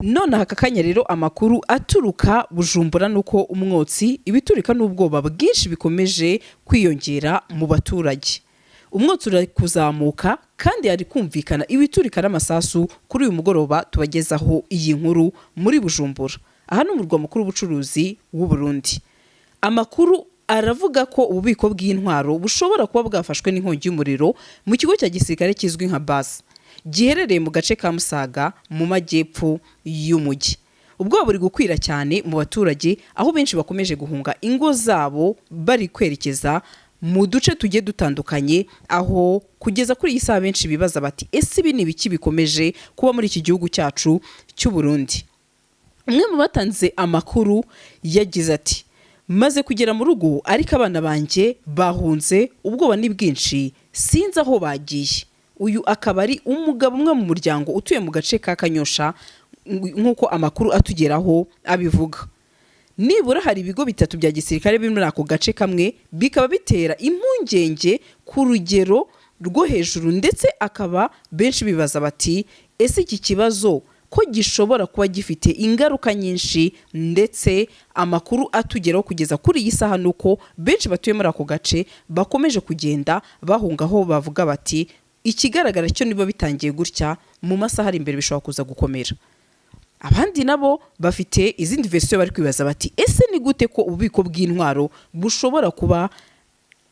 None aka kanya rero, amakuru aturuka Bujumbura nuko umwotsi, ibiturika n'ubwoba bwinshi bikomeje kwiyongera mu baturage. Umwotsi uri kuzamuka kandi hari kumvikana ibiturika n'amasasu kuri uyu mugoroba tubagezaho iyi nkuru muri Bujumbura. Aha ni umurwa mukuru w'ubucuruzi w'u Burundi. Amakuru aravuga ko ububiko bw'intwaro bushobora kuba bwafashwe n'inkongi y'umuriro mu kigo cya gisirikare kizwi nka base, giherereye mu gace ka Musaga mu majyepfo y'umujyi. Ubwoba buri gukwira cyane mu baturage, aho benshi bakomeje guhunga ingo zabo bari kwerekeza mu duce tugiye dutandukanye, aho kugeza kuri iyi saha benshi bibaza bati: "Ese ibi ni ibiki bikomeje kuba muri iki gihugu cyacu cy'u Burundi?" Umwe mu batanze amakuru yagize ati: "Maze kugera mu rugo, ariko abana banjye bahunze, ubwoba ni bwinshi, sinzi aho bagiye." Uyu akaba ari umugabo umwe mu muryango utuye mu gace ka Kanyosha, nk'uko amakuru atugeraho abivuga. Nibura hari ibigo bitatu bya gisirikare biri muri ako gace kamwe, bikaba bitera impungenge ku rugero rwo hejuru, ndetse akaba benshi bibaza bati: "Ese iki kibazo ko gishobora kuba gifite ingaruka nyinshi?" Ndetse amakuru atugeraho kugeza kuri iyi saha ni uko benshi batuye muri ako gace bakomeje kugenda bahunga, aho bavuga bati: "Ikigaragara cyo niba bitangiye gutya, mu masaha ari imbere bishobora kuza gukomera." Abandi nabo bafite izindi version, bari kwibaza bati: "Ese ni gute ko ububiko bw'intwaro bushobora kuba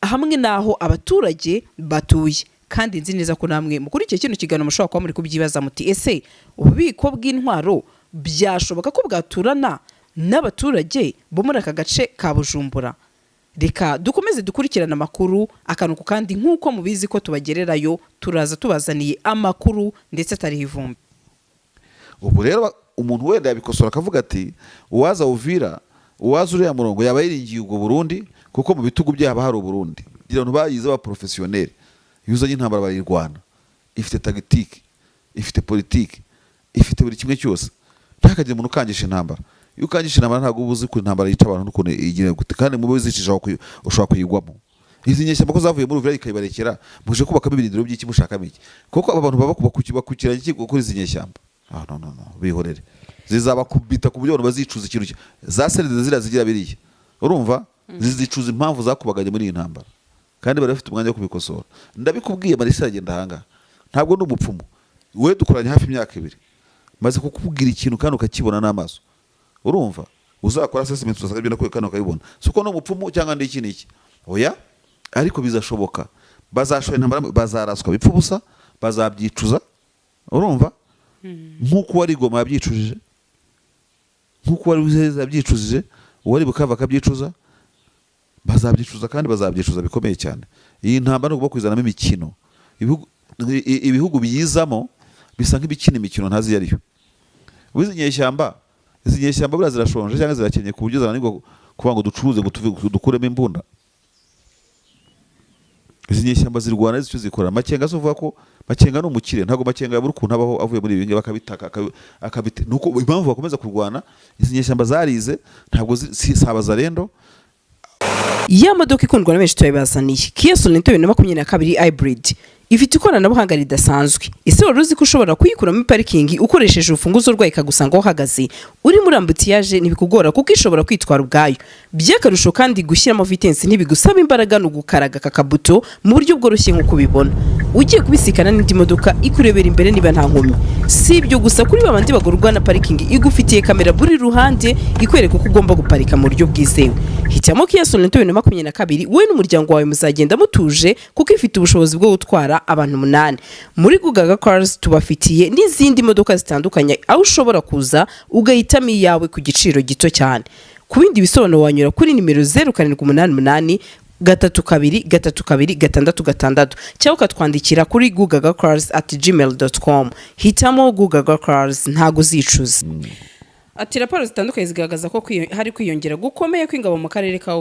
hamwe n'aho abaturage batuye?" Kandi nzi neza ko namwe mukurikiye kino kiganiro mushobora kuba muri kubyibaza muti: "Ese ububiko bw'intwaro byashoboka ko bwaturana n'abaturage bo muri aka gace ka Bujumbura?" Reka dukomeze dukurikirane amakuru akantu ku kandi. Nk'uko mubizi ko tubagererayo, turaza tubazaniye amakuru ndetse atariho ivumbi. Ubu rero umuntu wenda yabikosora akavuga ati: "Uwaza Uvira, uwaza uriya murongo, yaba yiringiye ubwo Burundi, kuko mu bitugu bye haba hari Uburundi." Kugira abantu bayize, ba professionnel, iyo uzanye intambara barayirwana, ifite tactique, ifite politike, ifite buri kimwe cyose. Ntihakagire umuntu ukangisha intambara. Iyo ukangisha intambara, ntabwo uba uzi ukuntu intambara yica abantu n'ukuntu igira gute, kandi mu bizicisha ushobora kuyigwamo. Izi nyeshyamba ko zavuye muri Uvira ikayibarekera, muje kubakamo ibirindiro by'iki? Mushakamo iki? Kuko aba bantu baba bakukiranye iki kuri izi nyeshyamba? Ah, no, no, no, bihorere, zizabakubita ku buryo abantu bazicuza ikintu za seride ziriya zigira biriya. Urumva zizicuza impamvu zakubaganye muri iyi ntambara, kandi bari bafite umwanya wo kubikosora. Ndabikubwiye, Marisa aragenda ahangaha. Ntabwo ndi umupfumu, we dukoranye hafi imyaka 2, maze kukubwira ikintu kandi ukakibona n'amaso. Urumva uzakora assessment, uzasanga ibyo nakubwiye kandi ukabibona. Si uko ni umupfumu cyangwa ndi iki n'iki, oya, ariko bizashoboka. Bazashora intambara, bazaraswa bipfa ubusa, bazabyicuza. Urumva nk'uko uwari Goma yabyicujije, nk'uko uwari Rusizi yabyicujije, uwari Bukavu akabyicuza, bazabyicuza kandi bazabyicuza bikomeye cyane. Iyi ntambara ni ugomba kuyizanamo imikino. Ibihugu biyizamo bisa nk'ibikina imikino ntazi iyo ariyo. Ubu izi nyeshyamba buriya zirashonje cyangwa zirakenye ku buryo zananirwa kuvuga ngo ducuruze ngo dukuremo imbunda? Izi nyeshyamba zirwana icyo zikora. Makenga se, uvuga ko Makenga ni umukire, ntabwo Makenga yabura ukuntu abaho avuye muri ibi ngibi akabitaka akabite. Nuko impamvu bakomeza kurwana, izi nyeshyamba zarize, ntabwo si abazarendo. Ya modoka ikundwa na benshi turabibazaniye, Kia Sorento 2022 hybrid, ifite ikoranabuhanga ridasanzwe. Ese wari uzi ko ushobora kuyikura muri parikingi ukoresheje urufunguzo rwayo, ikagusanga aho uhagaze? Uri muri embouteillage ntibikugora kuko ishobora kwitwara ubwayo. By'akarusho kandi, gushyiramo vitesse ntibigusaba imbaraga, ni ugukaraga aka kabuto mu buryo bworoshye. Nk'uko ubibona, ugiye kubisikana n'indi modoka, ikurebera imbere niba nta nkomyi. Si ibyo gusa, kuri babandi bagurwa na parikingi, igufitiye kamera buri ruhande ikwereka uko ugomba guparika mu buryo bwizewe. Hitamo Kia Sorento 2022, wowe n'umuryango wawe muzagenda mutuje kuko ifite ubushobozi bwo gutwara abantu umunani. Muri Gugaga Cars tubafitiye n'izindi modoka zitandukanye, aho ushobora kuza ugahitamo iyawe ku giciro gito cyane. Ku bindi bisobanuro wanyura kuri nimero 0788323266 cyangwa ukatwandikira kuri gugagacars@gmail.com. Hitamo Gugaga Cars, ntago uzicuza. Ati: "Raporo zitandukanye zigaragaza ko hari kwiyongera gukomeye kw'ingabo mu karere ka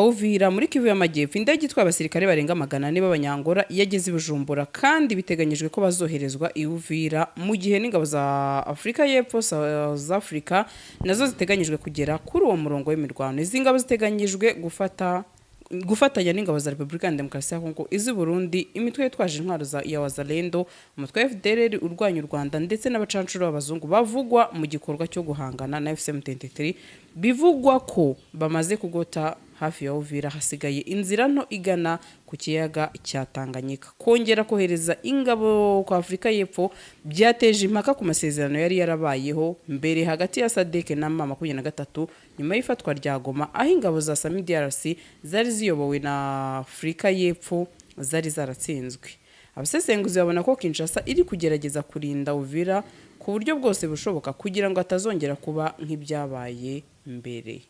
Uvira muri Kivu y'Amajyepfo. Indege itwaye abasirikare barenga 400 b'Abanyangora yageze i Bujumbura, kandi biteganyijwe ko bazoherezwa i Uvira, mu gihe n'ingabo za Afurika y'Epfo, South Africa, nazo ziteganyijwe kugera kuri uwo murongo w'imirwano. Izi ngabo ziteganyijwe gufata Gufatanya n'ingabo za Repubulika ya Demokarasi ya Kongo, iz'i Burundi, imitwe yitwaje intwaro ya Wazalendo, umutwe wa FDLR urwanya u Rwanda, ndetse n'abacancuro b'abazungu bavugwa mu gikorwa cyo guhangana na AFC M23, bivugwa ko bamaze kugota hafi ya Uvira, hasigaye inzira nto igana ku kiyaga cya Tanganyika. Kongera kohereza ingabo kwa Afurika y'Epfo byateje impaka ku masezerano yari yarabayeho mbere hagati ya SADC na M23 nyuma y'ifatwa rya Goma, aho ingabo za SAMIDRC zari ziyobowe na Afurika y'Epfo zari zaratsinzwe. Abasesenguzi babona ko Kinshasa iri kugerageza kurinda Uvira ku buryo bwose bushoboka kugira ngo hatazongera kuba nk'ibyabaye mbere.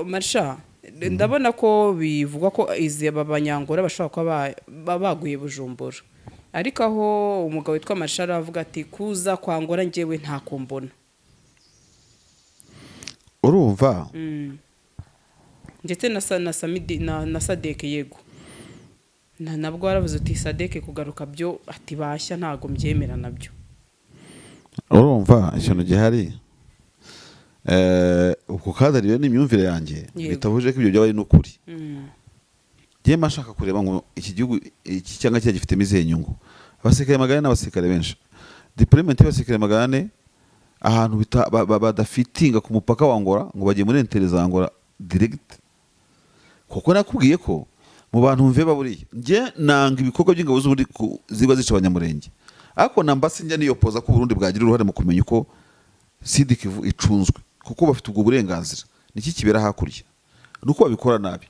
Marsha, ndabona ko bivugwa ko izi aba banyangora bashobora kuba baguye Bujumbura, ariko aho umugabo witwa Marsha aravuga ati: "Kuza kwangora njyewe ntako mbona." Urumva? Ndetse na Samidi na SADC, yego, nabwo waravuze uti SADC kugaruka byo, ati bashya ntago mbyemera nabyo. Urumva, ikintu gihari, ubwo kandi ariyo ni imyumvire yanjye, bitabujije ko ibyo byaba ari n'ukuri. Njyewe mba nshaka kureba ngo iki gihugu iki cyangwa kiriya gifitemo izihe nyungu. Abasirikare 400 n'abasirikare benshi, deployment y'abasirikare 400 ahantu badafitinga ku mupaka wa Angola, ngo bagiye muri intérêts za Angola direct, kuko nakubwiye ko mu bantu mveba buriya njye nanga ibikorwa by'ingabo z'Uburundi ziba zica Abanyamurenge, ariko namba sinjya niyopoza ko Uburundi bwagira uruhare mu kumenya uko Sud Kivu icunzwe, kuko bafite ubwo burenganzira. Niki kibera hakurya ni uko babikora nabi,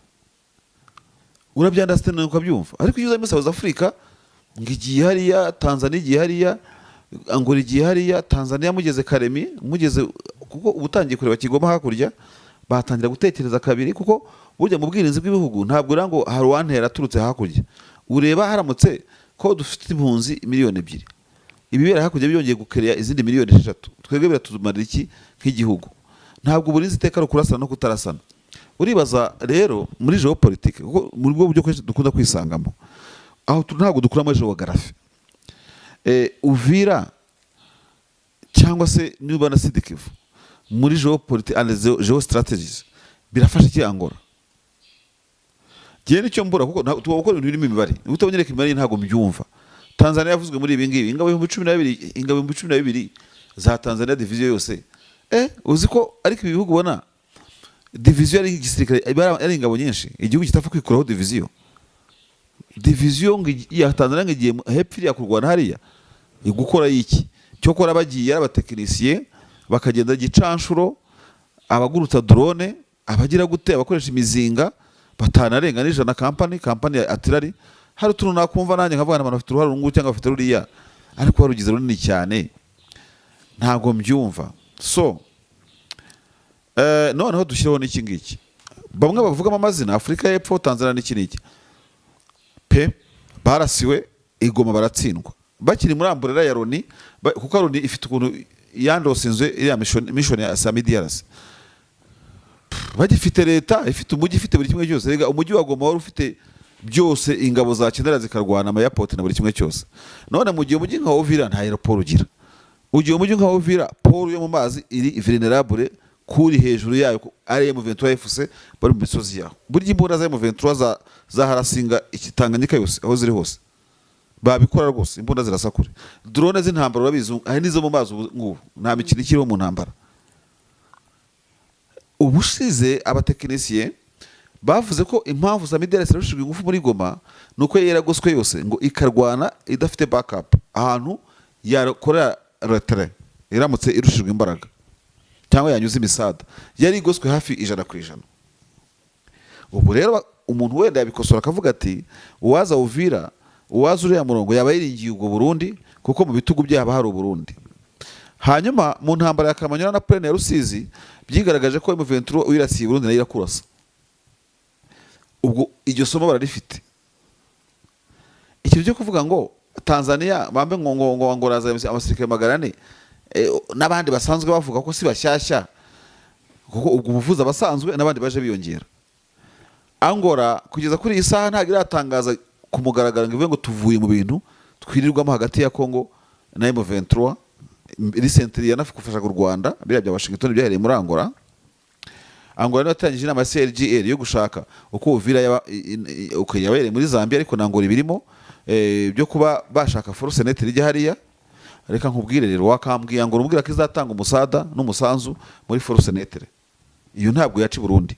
urabyunderstandinga, ukabyumva. Ariko iyo uza muri South Africa ngo igiye hariya, Tanzania igiye hariya, Angola igiye hariya, Tanzania mugeze Karemi, mugeze kuko uba utangiye kureba Kigoma hakurya, batangira gutekereza kabiri, kuko burya mu bwirinzi bw'ibihugu ntabwo ureba ngo hari uwantera aturutse hakurya. Ureba haramutse ko dufite impunzi miliyoni 2, ibibera hakurya byongeye gukereya izindi miliyoni 6, twebwe biratumarira iki nk'igihugu? Ntabwo uburinzi iteka ari ukurasana no kutarasana. Uribaza rero muri géopolitique, kuko muri bwo buryo kenshi dukunda kwisangamo aho ntabwo dukuramo géographie. Uvira cyangwa se niba na Sud Kivu muri géopolitique and geostrategies birafasha iki Angola? Njyewe nicyo mbura, kuko tugomba gukora ibintu birimo imibare. Niba utabonyereka imibare ntabwo mbyumva. Tanzania yavuzwe muri ibi ngibi, ingabo 12,000, ingabo 12,000 za Tanzania, division yose. Uzi ko ariko ibi bihugu ubona division ari igisirikare, ari ingabo nyinshi, igihugu kitapfa kwikuraho division. Division ngo ya Tanzania ngo igiye hepfo iriya kurwana hariya gukora iki? Cyokora bagiye ari abatekinisiye, bakagenda gicanshuro, abagurutsa drone, abagira gute, abakoresha imizinga, batanarenga n'ijana. Kampani ya artillery, hari utuntu nakumva nanjye nkavuga abantu bafite uruhare rungu cyangwa bafite ruriya, ariko warugize runini cyane ntabwo mbyumva. So noneho dushyireho n'iki ngiki bamwe bavugamo amazina: Afurika y'Epfo, Tanzania n'iki n'iki pe barasiwe igoma baratsindwa bakiri muri umbrella ya Loni, kuko Loni ifite ukuntu yandosinzwe iriya mission ya SAMIDRC, bagifite leta ifite umujyi, ifite buri kimwe cyose. Rega umujyi wa Goma wari ufite byose, ingabo zakenera zikarwana, ama airport na buri kimwe cyose. None mu gihe umujyi nka Uvira nta aéroport ugira, ugiye umujyi nka Uvira, port yo mu mazi iri vulnerable kuri hejuru yayo ari M23 FC bari mu misozi yaho. Burya imbunda za M23 za harasinga Tanganyika yose aho ziri hose, babikora rwose, imbunda zirasa kure, drone z'intambara urabizi, hari n'izo mu mazi. Ubu ngubu nta mikino ikiriho mu ntambara. Ubushize abatekinisiye bavuze ko impamvu SAMIDRC yarushijwe ingufu muri Goma ni uko yari yaragoswe yose, ngo ikarwana idafite backup ahantu yakorera retrait iramutse irushijwe imbaraga cyangwa yanyuze imisada, yari igoswe hafi 100%. Ubu rero umuntu wenda yabikosora akavuga ati: "Uwaza Uvira, uwaza uriya murongo yaba yiringiye ubwo Burundi, kuko mu bitugu bye haba hari Uburundi." Hanyuma mu ntambara ya Kamanyola na Plaine ya Rusizi byigaragaje ko M23 wirasiye Burundi nayo irakurasa. Ubwo iryo somo bararifite. Ikintu cyo kuvuga ngo Tanzania bambe ngo raza abasirikare 400, n'abandi basanzwe bavuga ko si bashyashya, kuko ubwo ubuvuzi abasanzwe n'abandi baje biyongera. Angola kugeza kuri iyi saha ntabwo iratangaza ku mugaragaro ngo ivuge ngo tuvuye mu bintu twirirwamo hagati ya Congo na M23. Recently yanafashaga u Rwanda, biriya bya Washington byahereye muri Angola. Angola niyo yatangije inama ya CIRGL yo gushaka uko Uvira yaba okay, yabereye muri Zambia, ariko na Angola ibirimo, byo kuba bashaka force neutre ijya hariya. Reka nkubwire rero, wakambwiye ngo umbwira ko izatanga umusada n'umusanzu muri force neutre, iyo ntabwo yaca i Burundi.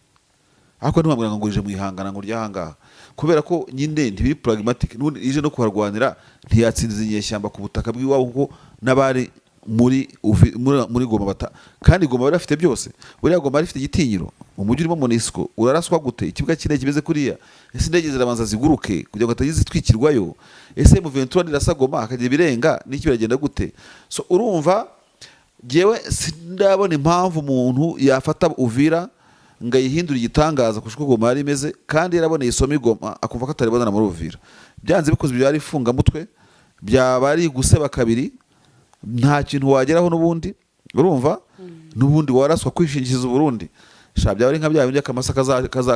Ariko ntiwambwira ngo ije mu ihangana ngo ryahangaha, kubera ko nyine ntibiri pragmatic. N'ubundi ije no kuharwanira, ntiyatsindiza inyeshyamba ku butaka bw'iwabo, kuko n'abari muri Goma bata, kandi Goma bari bafite byose. Buriya Goma bari ifite igitinyiro, umujyi urimo MONUSCO uraraswa gute? Ikibuga cy'indege kimeze kuriya, ese indege zirabanza ziguruke kugira ngo hatagize izitwikirwayo? Ese M23 nirasa Goma hakagira ibirenga n'iki, biragenda gute? So urumva, jyewe sindabona impamvu umuntu yafata Uvira ngo ayihindure igitangaza kurusha uko Goma yari imeze, kandi yaraboneye isomo i Goma, akumva ko ataribonana muri Uvira. Byanze bikoze byari ifungamutwe, byaba ari guseba kabiri, nta kintu wageraho. N'ubundi urumva, n'ubundi waraswa, kwishingikiriza Uburundi sha byaba ari nka bya bindi akamasa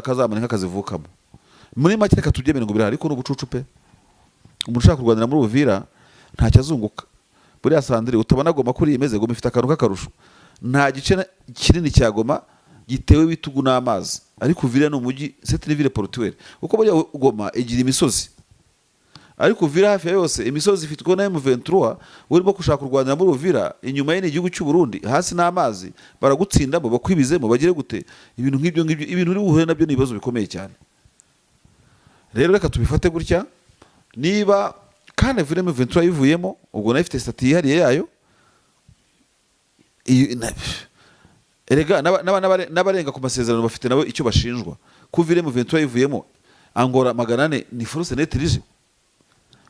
kazamara inka kazivukamo. Muri make, reka tubyemere ngo birahari, ariko ni ubucucu pe. Umuntu ushaka kurwanira muri Uvira ntacyo azunguka. Buriya Sandrine, utabona Goma kuri iyi imeze, Goma ifite akantu k'akarusho: nta gice kinini cya Goma gitewe ibitugu n'amazi, ariko Uvira ni umujyi, c'est une ville portuaire, kuko buriya Goma igira imisozi, ariko Uvira hafi ya yose imisozi ifitwe na M23. Urimo gushaka kurwanira muri Uvira, inyuma ye ni igihugu cy'u Burundi, hasi n'amazi, baragutsindamo, bakwibizemo, bagire gute? Ibintu nk'ibyo ngibyo, ibintu uri buhure nabyo ni ibibazo bikomeye cyane. Rero reka tubifate gutya: niba kandi Uvira M23 yivuyemo, ubwo nayo ifite statut yihariye yayo. Erega n'abarenga ku masezerano bafite nabo icyo bashinjwa. Kuva M23 yivuyemo, Angola 400 ni force neutre ije.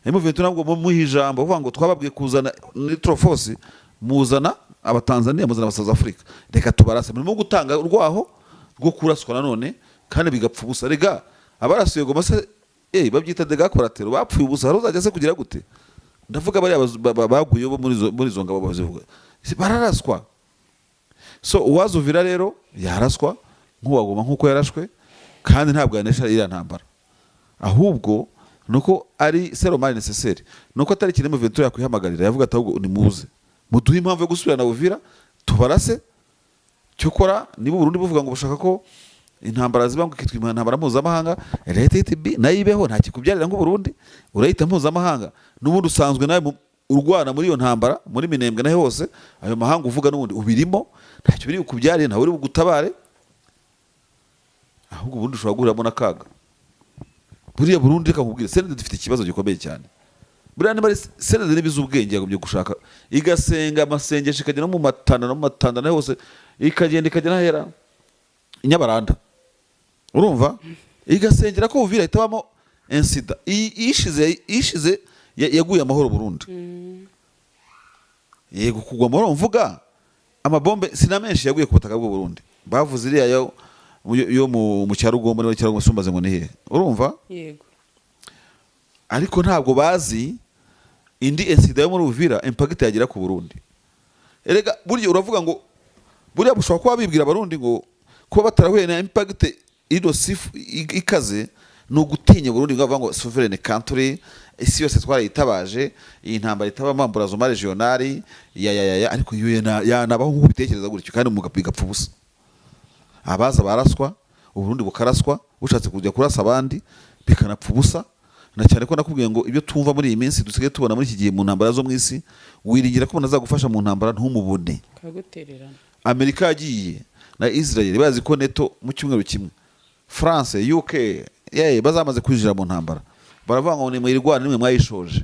M23 ntabwo muha ijambo, bavuga ngo twababwiye kuzana neutral force, muzana Abatanzania, muzana aba South Africa, reka tubarase. Murimo gutanga urwaho rwo kuraswa nanone kandi bigapfa ubusa. Rega abarasuye Goma se, babyita dégâts collatéraux, bapfuye ubusa. Hari uzajya se kugira gute? Ndavuga bariya baguye bo muri izo ngabo bazivuga. Bararaswa. So uwaza Uvira rero yaraswa nk'uwagoma, nk'uko yarashwe, kandi ntabwo yanesha iriya ntambara. Ahubwo nuko ari c'est le mal nécessaire, nuko atari ikintu M23 yakwihamagarira, yavuga ati ahubwo nimuze muduhe impamvu yo gusubirana Uvira tubarase. Cyokora niba Uburundi buvuga ngo bushaka ko intambara ziba, ngo ikitwa intambara mpuzamahanga, let it be, nayo ibeho, nta kikubyarira nk'Uburundi. Urayita mpuzamahanga, n'ubundi usanzwe nawe urwana muri iyo ntambara muri Minembwe, naho hose ayo mahanga uvuga n'ubundi ubirimo, ntacyo biri bukubyarire, ntawe uri bugutabare. Ahubwo ubundi ushobora guhuriramo n'akaga. Buriya Burundi, reka nkubwire, CNDD dufite ikibazo gikomeye cyane. Buriya niba ari CNDD niba izi ubwenge, yagombye gushaka igasenga amasengesho, ikagera no mu matanda, no mu matanda naho hose ikagenda, ikagera n'ahera i Nyabaranda, urumva, igasengera ko Uvira itabamo incident. Ishize yaguye amahoro Burundi. Yego, kugwa amahoro mvuga, amabombe sina menshi yaguye ku butaka bw'u Burundi. Bavuze iriya yo mu Cyarugombo, niba Cyarugombo, simbaze ngo ni hehe, urumva? Yego. Ariko ntabwo bazi indi incident yo muri Uvira, impact yagira ku Burundi. Erega burya uravuga ngo buriya bushobora kuba bibwira Abarundi ngo kuba batarahuye na impact idosifu ikaze ni ugutinya Burundi, ngo bavuga ngo sovereign country, isi yose twarayitabaje, iyi ntambara itaba embrasement régional ya ya ya ya. Ariko iyo yanabaho nk'uko ubitekereza gutyo, kandi bigapfa ubusa, abaza baraswa, Uburundi bukaraswa, bushatse kujya kurasa abandi bikanapfa ubusa. Na cyane ko nakubwiye ngo ibyo tumva muri iyi minsi dusigaye tubona muri iki gihe mu ntambara zo mu isi, wiringira ko umuntu azagufasha mu ntambara ntumubone. Kagutererana. Amerika yagiye na Israel bazi ko neto mu cyumweru kimwe France, UK, bazamaze kwinjira mu ntambara, baravuga ngo nimwirwane, nimwe mwayishoje.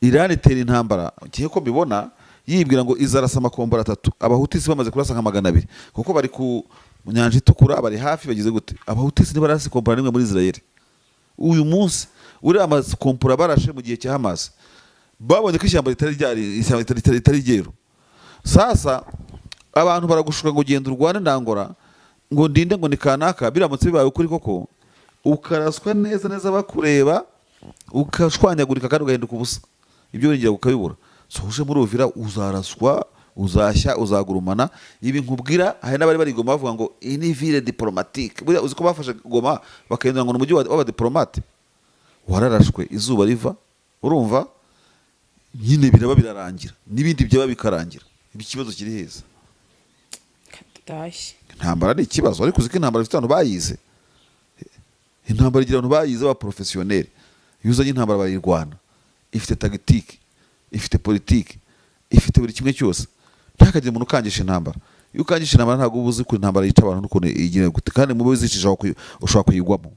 Iran itera intambara ngiye ko mbibona, yibwira ngo izarasa amakombora atatu, Abahutisi bamaze kurasa nka 200, kuko bari ku Nyanja Itukura, bari hafi, bagize gute? Abahutisi ntibarasa ikombora nimwe muri Israel uyu munsi. Uriya amakompora barashe mu gihe cya Hamas, babonye ko ishyamba ritari ryari, ishyamba ritari ryeru. Sasa abantu baragushuka ngo genda urwane ndangora, ngo ndinde, ngo ni kanaka. Biramutse bibaye ukuri koko, ukaraswa neza neza bakureba, ukashwanyagurika kandi ugahinduka ubusa, ibyo wiringira ukabibura. So uje muri Uvira uzaraswa, uzashya, uzagurumana. Ibi nkubwira, hari n'abari bari i Goma bavuga ngo iyi ni ville diplomatique. Buriya uzi ko bafashe Goma bakahindura ngo ni umujyi w'abadiplomate? Wararashwe izuba riva, urumva nyine biraba birarangira, n'ibindi byaba bikarangira. Ibi ikibazo kiri heza. Dutashye. Intambara ni ikibazo, ariko uzi ko intambara ifite abantu bayize? Intambara igira abantu bayize, ba professionnel. Iyo uzanye intambara barayirwana, ifite tactique, ifite politike, ifite buri kimwe cyose. Ntihakagire umuntu ukangisha intambara. Iyo ukangisha intambara, ntabwo uba uzi ukuntu intambara yica abantu n'ukuntu igira gute, kandi mu bizicisha ushobora kuyigwamo.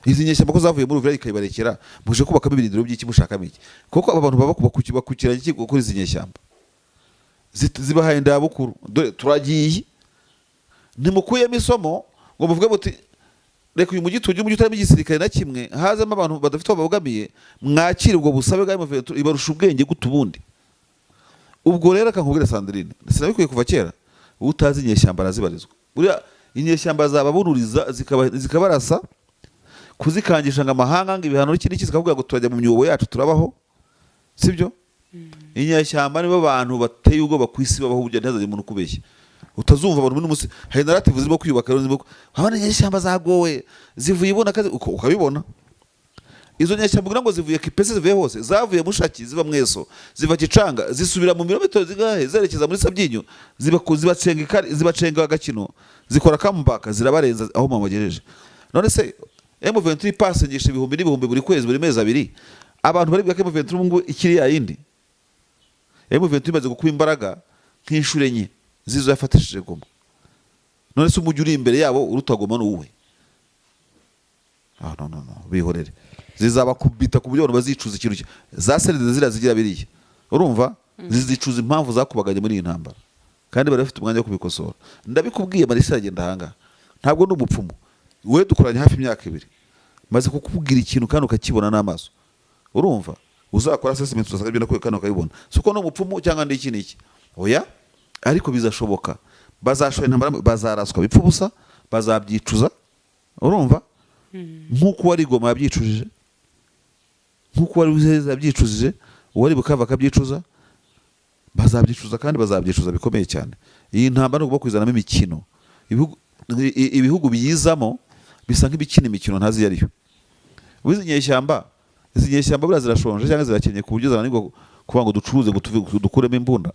Izi nyeshyamba ko zavuye muri Uvira ikayibarekera, muje kubakamo ibirindiro by'iki? Mushakamo iki? Kuko aba bantu baba bakukiranye iki gukora izi nyeshyamba? Zibahaye indabukuru. Dore turagiye, ntimukuyemo isomo ngo muvuge muti: "Reka uyu mujyi tujye umujyi utarimo igisirikare na kimwe, hazamo abantu badafite aho babogamiye." Mwakire ubwo busabe bwa M23 ibarusha ubwenge gute ubundi? Ubwo rero reka nkubwire, Sandrine, sinabikwiye kuva kera, utazi inyeshyamba arazibarizwa. Buriya inyeshyamba zababunuriza zikabarasa, kuzikangisha ngo amahanga, ngo ibihano n'iki n'iki, zikavuga ngo turajya mu myobo yacu turabaho, sibyo? Inyeshyamba nibo bantu bateye ubwoba ku isi babaho. Burya ntihazagire umuntu ukubeshya. Utazumva abantu muri munsi hari narrative zirimo kwiyubaka rero, zirimo abana inyeshyamba zagowe zivuye ibona kazi, ukabibona. Izo nyeshyamba ugira ngo zivuye Kipese, zivuye hose, zavuye Mushaki, ziva Mweso, ziva Kicanga, zisubira mu birometero zingahe zerekeza muri Sabyinyo, ziba zibacenga zibacenga agakino, zikora comeback, zirabarenza aho mama bagejeje. None se M23 ipasengesha ibihumbi n'ibihumbi buri kwezi, buri mezi 2, abantu bari bwa M23 ubu ngubu ikiri ya yindi? M23 imaze gukuba imbaraga nk'inshuro enye zizo yafatishije Goma. None se umujyi uri imbere yabo uruta Goma ni uwuhe? Ah, no, no, no, bihorere, zizabakubita ku buryo abantu bazicuza ikintu za CNDD ziriya zigira biriya. Urumva zizicuza impamvu zakubaganye muri iyi ntambara, kandi bari bafite umwanya wo kubikosora. Ndabikubwiye, Marisa aragenda ahangaha, ntabwo ndi umupfumu. We dukoranye hafi imyaka 2, maze kukubwira ikintu kandi ukakibona n'amaso. Urumva uzakora assessment, uzasanga ibyo nakubwiye kandi ukabibona. Si uko ni umupfumu cyangwa ndi iki n'iki, oya, ariko bizashoboka. Bazashora intambara, bazaraswa bipfa ubusa, bazabyicuza. Urumva nk'uko uwari Goma yabyicujije, nk'uko uwari Rusizi yabyicujije, uwari Bukavu akabyicuza, bazabyicuza kandi bazabyicuza bikomeye cyane. Iyi ntambara ntugomba kuyizanamo imikino. Ibihugu biyizamo bisa nk'ibikina imikino ntazi iyo ariyo. Ubu izi nyeshyamba buriya zirashonje cyangwa zirakenye ku buryo zananirwa kuvuga ngo ducuruze ngo dukuremo imbunda?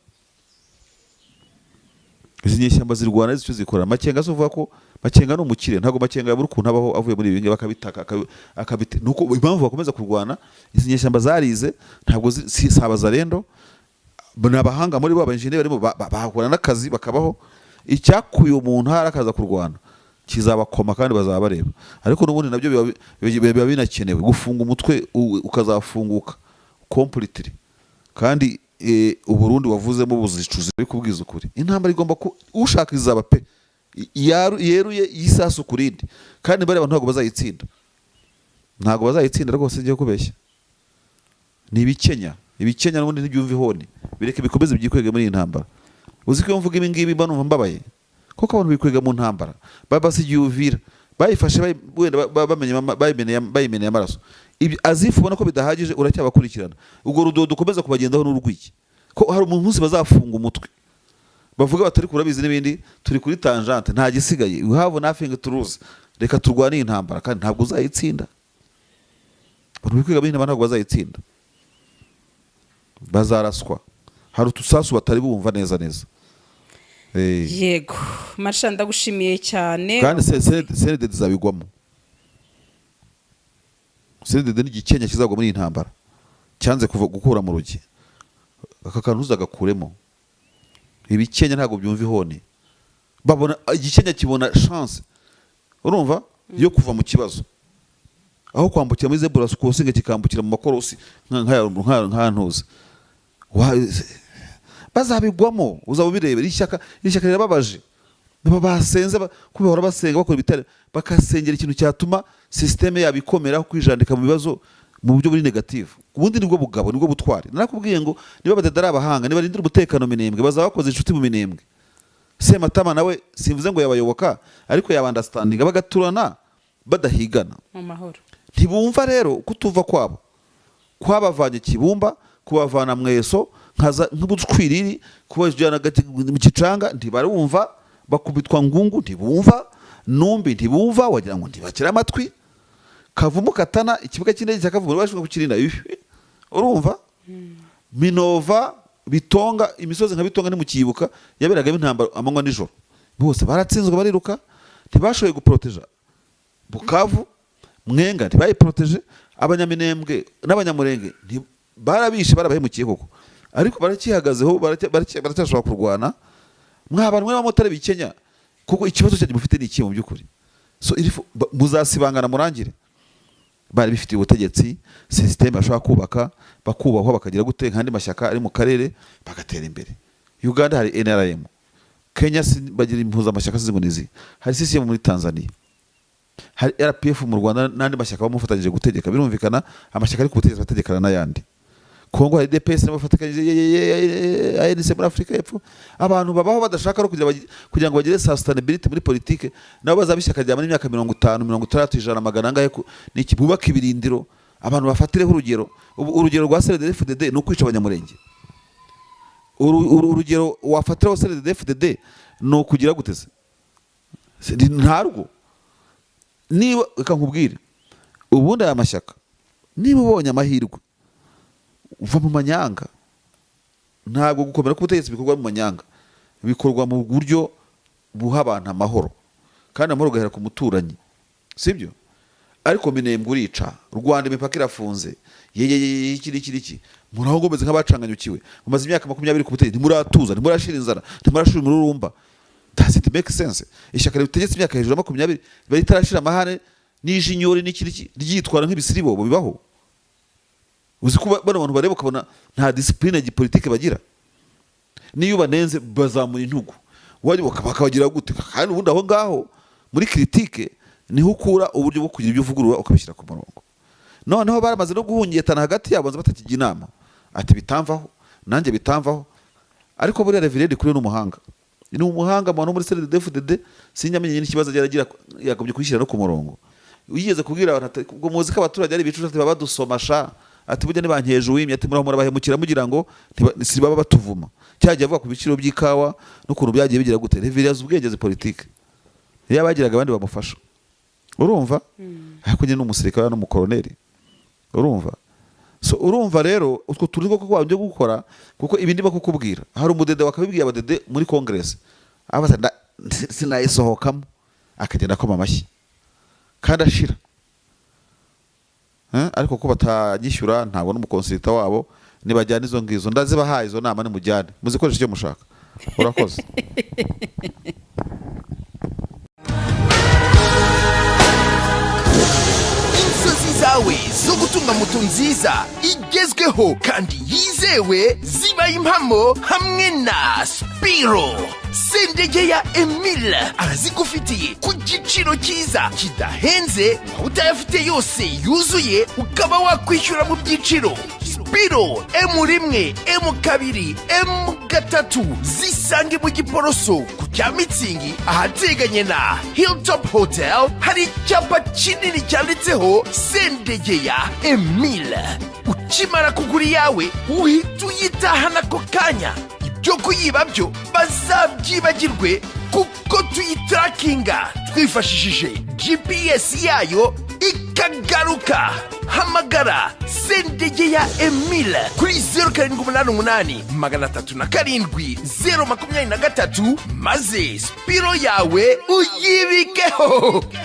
Izi nyeshyamba zirwana icyo zikora. Makenga se, uvuga ko Makenga ni umukire, ntabwo Makenga yabura ukuntu abaho avuye muri ibi ngibi akabitaka akabite. Nuko impamvu bakomeza kurwana, izi nyeshyamba zarize, ntabwo si abazarendo, ni abahanga muri bo, abenjeniyeri barimo bahakora n'akazi bakabaho. Icyakuye umuntu hari akaza kurwana kizabakoma kandi bazaba bareba. Ariko n'ubundi nabyo biba binakenewe gufunga umutwe, ukazafunguka completely. Kandi Uburundi wavuzemo buzicuza. Ariko kubwiza ukuri, intambara igomba ku ushaka izaba pe yeruye y'isasu ku rindi, kandi bariya bantu ntabwo bazayitsinda, ntabwo bazayitsinda rwose. Ngiye kubeshya ni ibikenya, ibikenya n'ubundi ntibyumva ihoni. Bireke bikomeze byikwege muri iyi ntambara. Uzi ko iyo mvuga ibi ngibi mba numva mbabaye, kuko abantu bikwega mu ntambara babasigiye Uvira, bayifashe wenda bayimeneye amaraso. Ibyo azifu ubona ko bidahagije, uracyabakurikirana. Ubwo rudodo ukomeza kubagendaho n'urwiki ko hari umunsi bazafunga umutwe, bavuga batari kurabizi n'ibindi. Turi kuri tangente, nta gisigaye, we have nothing to lose, reka turwane iyi ntambara. Kandi ntabwo uzayitsinda. Abantu bikwega muri iyi ntambara ntabwo bazayitsinda, bazaraswa. Hari utusasu batari bumva neza neza. Yego Marsha, ndagushimiye cyane. Kandi CNDD izabigwamo. CNDD ni igikenya kizagwa muri iyi ntambara, cyanze kuva gukura mu rugi. Aka kantu ntuzagakuremo. Ibikenya ntabwo byumva ihoni. Babona igikenya kibona chance, urumva, yo kuva mu kibazo, aho kwambukira muri zebra crossing kikambukira mu makorosi nka ntuzi. Bazabigwamo, uzaba ubirebera. Iri shyaka rirababaje. Baba basenze ko bahora basenga, bakora ibitare, bakasengera ikintu cyatuma système yabo ikomera, kwijandika mu bibazo mu buryo buri negative. Ubundi nibwo bugabo, nibwo butwari. Narakubwiye ngo niba badada ari abahanga, nibarindira umutekano Minembwe, bazaba bakoze inshuti mu Minembwe. Sematama nawe simvuze ngo yabayoboka, ariko yaba understandinga, bagaturana badahigana mu mahoro. Ntibumva rero kutuva kwabo kwabavanye Kibumba, kubavana Mweso nkaza nk'ubutwiriri, kubajyana mu Gicanga, ntibarumva. Bakubitwa Ngungu, ntibumva. Numbi, ntibumva. Wagira ngo ntibakire amatwi. Kavumu, Katana, ikibuga cy'indege cya Kavumu bashobora kukirinda. Urumva Minova, Bitonga, imisozi nka Bitonga ntimukiyibuka, yaberagamo intambara amanywa nijoro. Bose baratsinzwe, bariruka, ntibashoboye guporoteja Bukavu. Mwenga ntibayiporoteje. Abanyaminembwe n'Abanyamurenge barabishe, barabahemukiye koko, ariko baracyihagazeho, baracyashobora kurwana. Mwa bantu mwe b'abamotari bikenya, kuko ikibazo cyanyu mufite ni iki mu by'ukuri? So muzasibangana murangire. Bari bifitiye ubutegetsi, système bashobora kubaka, bakubahwa, bakagira gute nk'andi mashyaka ari mu karere, bagatera imbere. Uganda hari NRM, Kenya bagira impuzamashyaka sinzi ngo ni izihe, hari CCM muri Tanzania, hari RPF mu Rwanda n'andi mashyaka bamufatanyije gutegeka. Birumvikana, amashyaka ari ku butegetsi bategekana n'ayandi. Kongo hari DPS n'abafatikanyije ANC. Muri Afurika y'Epfo abantu babaho badashaka no kugira ngo bagire sustainability muri politike, nabo bazaba ishyaka rya muri imyaka 50, 60, 100, magana angahe, niki bubaka ibirindiro abantu bafatireho urugero. Ubu urugero rwa CNDD-FDD ni ukwica Abanyamurenge. Urugero wafatiraho CNDD-FDD ni ukugira gute se? Ntarwo. Niba, reka nkubwire, ubundi aya mashyaka, niba ubonye amahirwe uva mu manyanga. Ntabwo gukomera k'ubutegetsi bikorwa mu manyanga, bikorwa mu buryo buha abantu amahoro, kandi amahoro ugahera ku muturanyi, sibyo? Ariko Minembwe urica, Rwanda imipaka irafunze, yeyeyeye, iki n'iki n'iki, muraho ngo meze nk'abacanganyukiwe. Mumaze imyaka 20 ku butegetsi, ntimuratuza, ntimurashira inzara, ntimurashira umururumba. Does it make sense? Ishyaka ritegetse imyaka hejuru ya 20 riba ritarashira amahane n'ijinyori n'iki n'iki, ryitwara nk'ibisiribobo bibaho. Uzi ko bano bantu bareba ukabona nta discipline ya gipolitike bagira. Niyo ubanenze bazamura intugu, wajya bakabagira gute? Kandi ubundi aho ngaho muri critique niho ukura uburyo bwo kugira ibyo uvugurura, ukabishyira ku murongo. Noneho baramaze no guhungetana hagati yabo, batakijya inama, ati bitamvaho nanjye bitamvaho. Ariko buriya Reverend kuri ni umuhanga, ni umuhanga mu bantu muri CNDD-FDD. Sinjyamenye n'ikibazo agira agira, yagombye kubishyira no ku murongo. Yigeze kubwira abantu ati ubwo muzi ko abaturage ari ibicucu, ati baba badusoma sha, ati burya nibankeje uwimye, ati muraho murabahemukira mugira ngo si baba batuvuma. Cyagiye avuga ku biciro by'ikawa n'ukuntu byagiye bigira gute. Reverend azi ubwenge, azi politike, iyo abagiraga abandi bamufasha, urumva? Ariko nyine ni umusirikare n'umukoroneri, urumva? So urumva rero utwo turi two wabyo gukora, kuko ibi ndimo kukubwira hari umudede wakabibwiye abadede muri Congress, abaza sinayisohokamo, akagenda akoma amashyi kandi ashira. Ariko ko batanyishyura, ntabwo n'umuconsultant wabo. Nibajyana izo ngizo, ndazibahaye izo nama, nimujyane muzikoreshe icyo mushaka. Urakoze. Inzozi zawe zo gutunga moto nziza igezweho kandi yizewe zibaye impamo hamwe na Spiro. Sendege ya Emile arazigufitiye ku giciro cyiza kidahenze, waba utayafite yose yuzuye ukaba wakwishyura mu byiciro. Spiro M1, M2, M3 zisange mu Giporoso ku cya Mitsingi, ahateganye na Hilltop Hotel. Hari icyapa kinini cyanditseho Sendegeya Emile. Ukimara kugura iyawe uhita uyitahana ako kanya. Ibyo kuyiba byo bazabyibagirwe, kuko tuyitarakinga twifashishije GPS yayo ikagaruka. Hamagara Sendegeya Emile kuri 0788 307 023, maze Spiro yawe uyibikeho.